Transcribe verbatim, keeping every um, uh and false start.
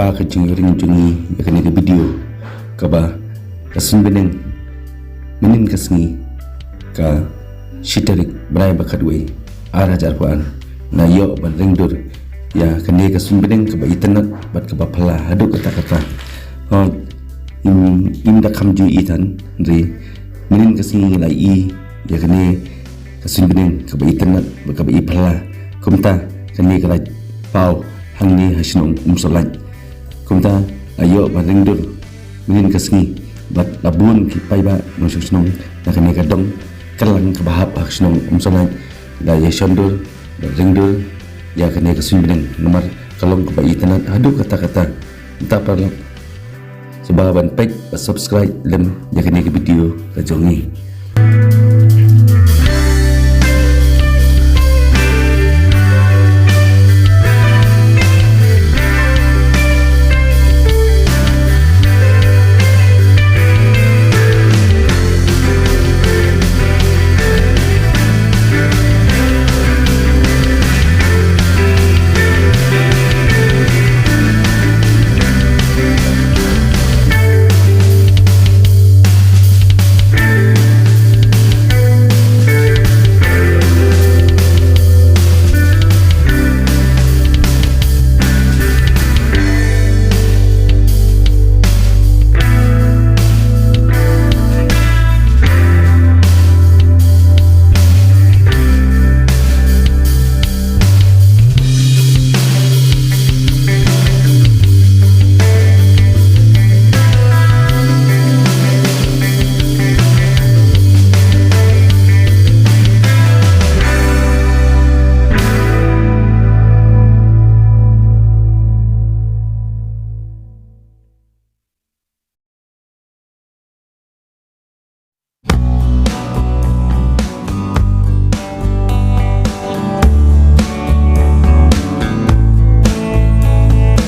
Ka jingïaring jong ngi ïa kane ka video kaba ka suiñbneng mynnin ka sngi ka shi tarik bnai ba khatwei ar hajar arphew ar. Nga ïoh ban ring dur ïa kane ka suiñbneng kaba itynnad bad kaba phylla haduh katta katta. Hooid, ngim da kham ju ïohi than, hynrei mynnin ka sngi ngi la ïohi ïa kane ka suiñbneng kaba itynnad bad kaba iphylla. Kumta kane ka la paw hangne ha shnong Umsawlait. Kumta la ïoh ban ring dur mynnin ka sngi bad la bun ki paidbah nongshong shnong na kane ka dong Kyrlang kaba hap ha shnong Umsawlait la ïashon dur bad ring dur ïa kane ka suiñbneng namar ka long kaba itynnad haduh katta katta. Mynta paralok, sngewbha ban peit bad subscribe lem ïa kane ka video ka